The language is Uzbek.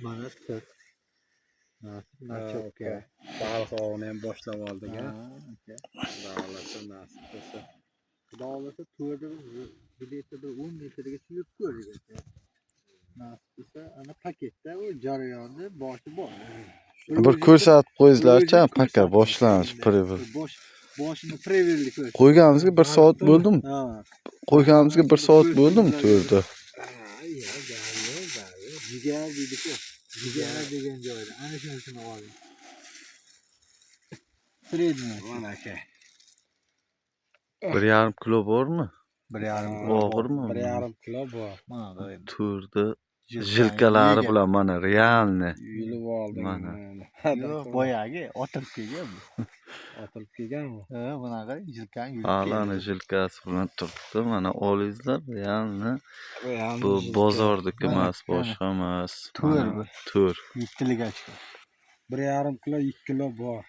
Mana tiq. Nasib nachokka. Baliq ovini ham boshlab oldik, a. Ha, aka. Xudo xohlasa, nasib qilsa. Xudo xohlasa, to'rda где-то bir 10 metrgacha yurib ko'rdik, aka. Nasib qilsa, ana paketda u jarayonni boshi bor. Bir ko'rsatib qo'yingizlarchi, пока boshlanish проверка. Boshini проверка li ko'rsat. Qo'yganimizga bir soat bo'ldimi? Ha. Qo'yganimizga bir soat bo'ldimi to'rda? Ha, ya, gap yo'q, gap yo'q. Jigar deydi-ku. Jigar degan joyda. Ana shunisini oling. Средний. Mana, aka. 1,5 kilo bormi? 1,5. Og'irmi? 1,5 kilo bor. Mana qarang. To'rda жилка lari bilan mana реальный. Yulib oldik. Mana. Yo'q, boyagi otilib kelgan bu. Otilib kelganmi? Ha, buni qarang, жилка ni yulib Alani keldi. жилка si bilan turibdi. Mana olingizlar, реально Реально bu жилка. Bozordagi Mana, emas, mana. Boshqa emas. To'rt Mana bu. to'rt. Yettiligacha. 1,5 kilo, 2 kilo bor.